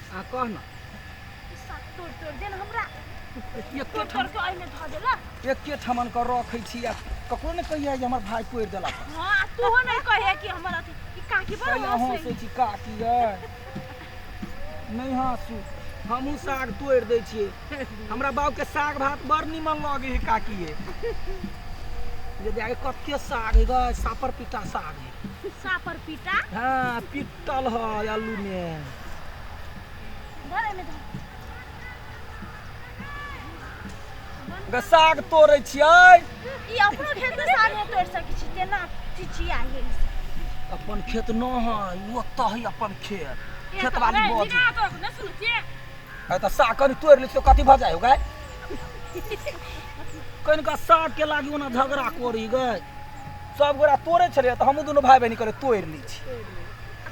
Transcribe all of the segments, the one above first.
आ कह न। ई साग तोड़ तोड़ दे न हमरा। एके तोड़ ठाम तोड़ के एहिमे धऽ देला। एके ठमन के रखै छी आ ककरो नहि कहिया जे हमर भाय तोड़ि देलक। हाँ, आ तूहो नहीं कहे कि हमर अथी ई काकी बड़ कैला हंसै। हंसै छी काकी यै? नहि हंसू, हमहूँ साग तोड़ि दै छियै। हमरा बाबूके साग भात बड़ निमन लगै है काकी यै। जे देखे कते साग है गै, सापर पीटा साग है। सापर पीटा? हाँ, पिटल है आलू में। धर एहिमे धर। गे साग तोड़ै छियै। ई अपनो खेत के साग नहि तोड़ि सकै छी, तेना चिचिया है ई सब। अपन खेत न है, ओतऽ है अपन खेत। खेत वाली बज। अरे तऽ साग कनि तोड़ि लै छियै कथी भऽ जाइ हो गै? कनिका साग के लागी ओना झगड़ा करी गै। सब गोरा तोड़ै छलियै तऽ हमहूँ दुनू भाय बहिन कहलियै तोड़ि लै छी।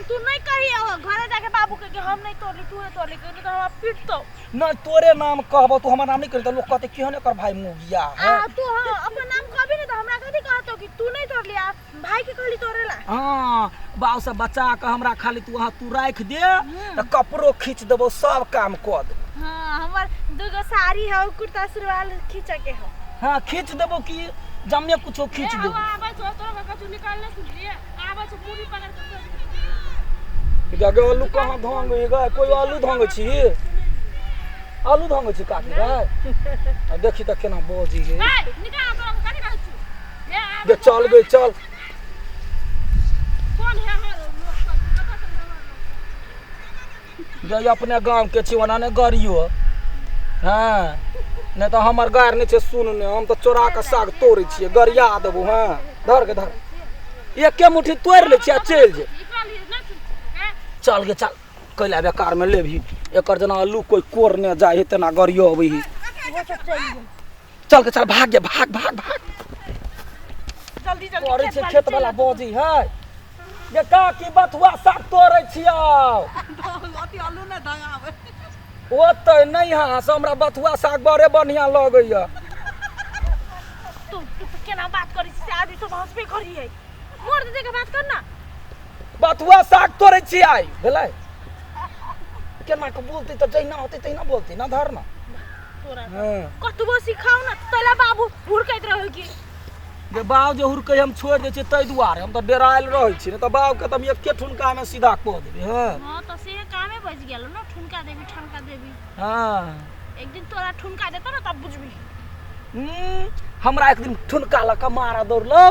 तू नहीं कही घरे जाके बाबू के कि हम नहीं तोड़ली, तू ही तोड़ली, नहीं तो हमरा पीटतो। नहीं तोरे नाम कहबो, तू हमर नाम नहीं कही तऽ लोग कहते केहन एकर भाय मोगिया है। आ तू हाँ अपन नाम कहबी नहीं तो हमरा कथी कहतो कि तू नहीं तोड़ली आ भाई के कहली तोड़ेला। हाँ बाबू से बचा के हमरा खाली तू वहाँ तू राख दे तऽ कपड़ो खींच देबो, सब काम कऽ देबो। हाँ हमर दूगो साड़ी है कुर्ता सुरवाल खींच के हो। हाँ खींच देबो कि जमे कुछो खींच देबो। आबै छौ तोरा कछु निकालने सुनलिए, आबै छौ पूरी पकड़ के। गे आलू कहाँ धंग है गे? कोई आलू धंग छी? आलू धंग छी काकी गे? आ देखी तऽ केना बजी है। निकाल तोरा कथी कहै छौ? गे चल गे चल। कोन है हमर लोक सब? कतऽ से हमर लोक? गे अपने गाँव के छी ओना नहि गरियो। हाँ नहि तऽ हमर गारि नहि छै सुन ने, हम तऽ चोरा के साग तोड़ै छियै, गरिया देबो। हाँ धर गे धर, एके मुट्ठी तोड़ि लै छियै आ चलि जे। चल गे चल, कैला बेकार में लेबही, एकर जेना आलू कोई कोरने जाइ है तेना गरियो अबै है। चल गे चल, भाग गे भाग भाग भाग। जल्दी जल्दी करै छै खेत वाला बजी है। गे काकी बथुआ साग तोड़ै छियौ। अथी आलू नहि धंगाबै। ओतै नहि हँस, हमरा बथुआ साग बड़े बढ़िआँ लगैया। तू तू केना बात करै छी से आदमी सब हंसबे करी है। मोर दे के बात कर ना। बथुआ साग तोड़ै छियै भेलै? केना के बोलतै तऽ जहिना होतै तहिना बोलतै ना, धर ना। तोरा हाँ। कतबो सिखाउ ना तैला बाबू हुड़कैत रहै कि जे बाप जे हुड़कै हम छोड़ि दै छियै ताहि दुआरे हम तऽ डेरायल रहै छी, नहि तऽ बापके तऽ हम एके ठुनकामे सीधा कऽ देबै। हाँ हाँ तऽ से कामे बचि गेल ना, ठुनका देबी ठनका देबी। हाँ एक दिन तोरा ठुनका देतो ना तब बुझबी। हमरा एक दिन ठुनका लऽ कऽ मारऽ दौड़लौ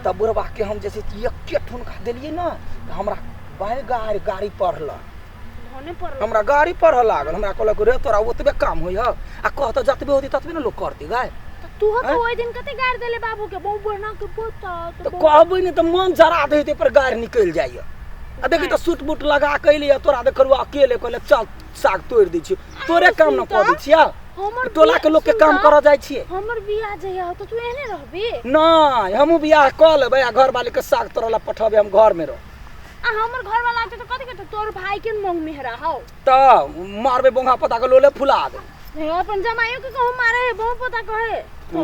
तऽ बुढ़बा के हम जे छै एके ठुनका देलियै ने तऽ हमरा बाइ गाड़ी गाड़ी पढ़लक। धने पड़ल। हमरा गाड़ी पढ़ऽ लागल। हमरा कहलक रे तोरा ओतबे काम होइ हौ आ कह तऽ जतबे होतै ततबे ने लोक करतै गाय। तऽ तू तऽ ओहि दिन कते गारि देले बाबू के, बहु बढ़ना के पोता। तऽ कहबै ने तऽ मन जरा दै पर गारि निकलि जाइए। आ देखी तऽ सूट बूट लगा के एलियै तोरा देखलु अकेले, कहले चल साग तोड़ि दै छियौ, तोरे काम न कऽ दै छियौ। हमर टोला के लोक के काम करऽ जाइ छियै। हमर बियाह जहिया होतौ तू एहने रहबी? नहि, हमहूँ बियाह कऽ लेबै आ घरवाली के साग तोड़ऽ लए पठेबै, हम घर में रह। आ हमर घरवाला आते तऽ कथी कहतौ? तोर भाई के मंग मेहरा हौ। तऽ मारबै बोंगा पता के लोले फुला देबै। हे अपन जमाइयो के कहूँ मारे है बहु पता कहे तो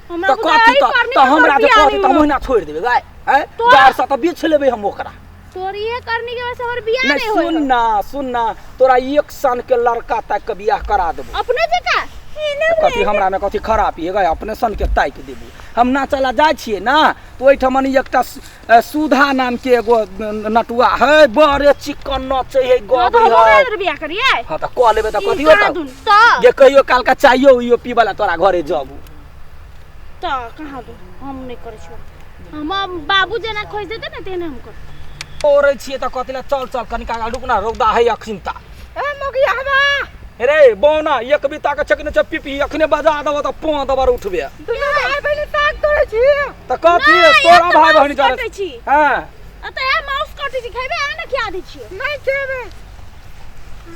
हमरा तऽ बुझाइ कथी तऽ करनी तऽ के हमरा तोर जे बियाह कहतै तऽ हम नहि ओहिना छोड़ि देबै गाय। आँय तोरा- गार से तऽ बेच लेबै हम ओकरा। तोर ये करनी के वजह से हमर बियाह नहीं नहीं होई। सुन ना सुन ना, तोरा एक सन के लड़का ताकि के बियाह करा देबो। अपने जका? कथी हमरा में कथी खराब है गए? अपने सन के ताकि देबो। हम नाचऽ ला जाइ छियै ना तऽ ओहिठमन एकटा सुधा नाम के एगो नटुआ है, बड़े चिकन नचै है हाँ, तो गबै हमहूँ है। ओकरा बियाह करियै। हाँ तऽ कऽ लेबै तऽ ई कथी होतौ? कहाँ तऽ जे कहियो काल के चाहियो उइयो पीबऽ ला तोरा घरे जबू। तऽ कहाँ दू, हम नहि करै छियौ। हम बाबू जेना खोजि देतै ने तेहने हम करबै। तोड़ै छियै तऽ कथी ला? चल चल कनिका रुक ना, रौदा है अखिन ता। ए मोगिया हवा रे बौना एक बीता के चकने छै पिपी, अखने बजा देबो तऽ पों दबर उठबे। दुनू भाई बहिन साग तोड़ै छी। तऽ कथी नहि, तोरा एक तऽ भाई माउस बहिन जरे कटै छी। हाँ आ तऽ ए माउस कटै छी, खेबै आ ने खिया दै छियै। नहि खेबै।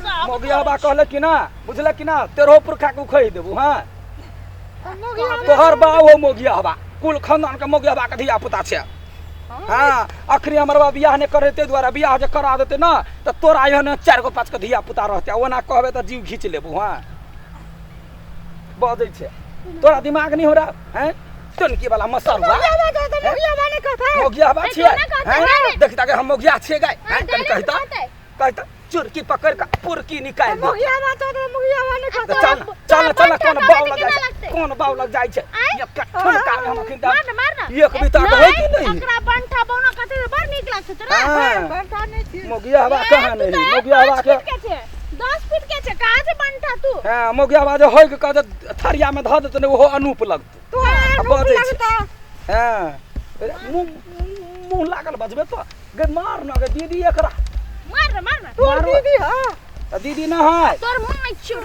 सब मोगिया बा कहले कि ना, बुझले कि ना, तेरहो पुरखा के उखैड़ देबू। हाँ मोगिया तोहर बाप हो मोगिया हवा, कुल खानदान के मोगिया हवा के धिया पुता छै। हाँ अखनी हमर बाप बियाह नहि करे ताहि दुआरे, बियाह जे करा देतै ना तऽ तोरा एहन 4 गो 5 गो धिया पुता रहतै। ओना कहबै तऽ जीव घीच लेबू। हाँ बजै छै, तोरा दिमाग नहीं हो रहा हैं? टनकी वाला मसरुआ मोगिया बा नहीं कहतै। मोगिया हवा ए, छियै तोरा कहतै हैं? गाय। देखी ताके हम मोगिया छियै गाय हैं? हाँ, कनि कहि तऽ कहतै। कहि तऽ। चुरकी पकड़ के पुरकी निकालि दे। मुखिया बा तो मुखिया बा नहीं तऽ खाता। चल चल चल, कोन बंठा बाउ कहबै लग तऽ जाइ केना छै? लगतै? कोन बाउ लग जाइ छै? आँय? एक ठुनका मे हम अखन मार ना, मार ना। एक बीता के होइ कि नहि? एकरा बंठा बौना कथी बड़ नीक लागै तोरा। हाँ। बंठा नहीं छी। मोगिया हवा कहाँ ए, तू नहीं तऽ मोगिया हवा 5 के फीट के छै, 10 फीट के छै, कहाँ छै बंठा तू? हाँ, मोगिया हवा जे होइ के कह जे थरिया में धऽ देतौ ने, ओहो अनूप लगतौ। तू आ बजै छै। लगता। हाँ, मुँह मुँह लागल बजबे तो गे, मार ना गे दीदी एकरा। मार ना, मार ना। तोर मारो। दीदी हाँ। तऽ दीदी न है। तोर मुँह नहीं छियो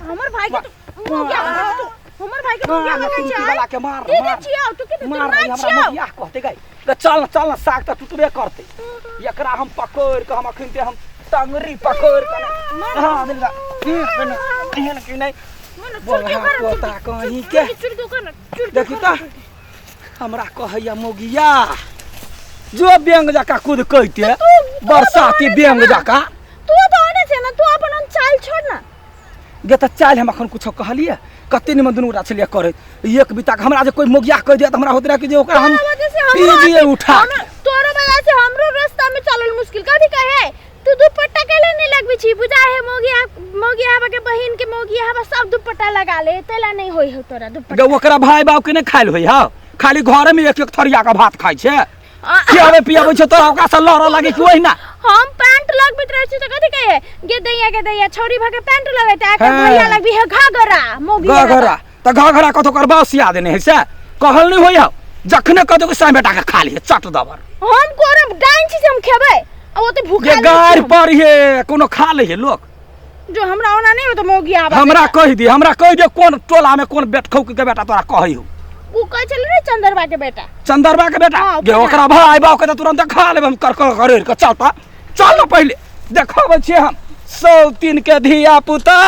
हमर भाई के, तू मुँह क्या बना तू? हमर भाई के मुँह क्या मार बना ना, छै? वाला के मार। दीदी मार छियो तू के? मार तोर माय हमरा छियो। मोगिया कहते गई गे, चल न, चल न, साग तऽ टुटबे करतै। एकरा हम पकड़ि कऽ हम अखन हम टंगरी पकड़ि कऽ ने, हाँ दिलगा एहन कि नहि मार ना, चुरकी बोल, कर, तोता कहीं के। चुरकी कर ना, चुरकी। देखी तऽ हमरा कहैया मोगिया जो बेंग जकाँ कूद कहते बरसाती बेंग जकाँ। तू तो आने छै ना, तू अपन ओन चाल छोड़ ना। गे तऽ चालि हम अखन कुछो कहलियै? कते निमन दुनू गोटा छलियै करैत एक बीता के। हमरा जे कोइ मोगिया कहि दिया तऽ हमरा होइत रहै कि जे ओकरा हम तोरा वजह से हमरो पी दियै उठा। तोरा वजह से हमरो रास्ता में चलल मुश्किल। कथी कहे तू दुपट्टा केले नहीं लगबी छी? बुझा है मोगिया, मोगिया हवा के बहिन के मोगिया हवा सब दुपट्टा लगा ले, तेला नहीं होई हो तोरा दुपट्टा। गे ओकरा भाय बाप के नहि खायल होइ हौ, खाली घरे में एक एक थरिया के भात खाइ छै, खियाबै पियाबै छै तोरा, ओकरा से लड़ऽ लागे कि ओहिना। हम पैंट लगबैत रहै छी तऽ कथी कहे गे दैया, गे दैया, छौरी भके पैंट लगैत आ एकर हाँ। भैया लगबी है घाघरा मोगिया। घघरा तऽ घघरा कतौ ओकर बाप सिया देने है से कहल नहि होइ हौ। जखने कतौ के साँइ बेटा के खा लिहे चट दबर। हम कोरब डाइन छी से हम खेबै आ ओते भूखा जे गारि पढ़िहे कोनो खा लै है लोक। जो हमरा ओना नहीं हो तो मोगिया आबा हमरा बेटा। कहि दे, हमरा कहि दे कोन टोला में कोन बेटखौ के बेटा तोरा कहै हौ। उ कहै छलै रे चंदरबा के बेटा। चंदरबा के बेटा? हाँ, गे ओकरा भाय बाप के तऽ तुरंत खा लेब हम कर कर कर के। चल तऽ चल न, पहिले देखबै छियै हम सौ तीन के धिया पुता।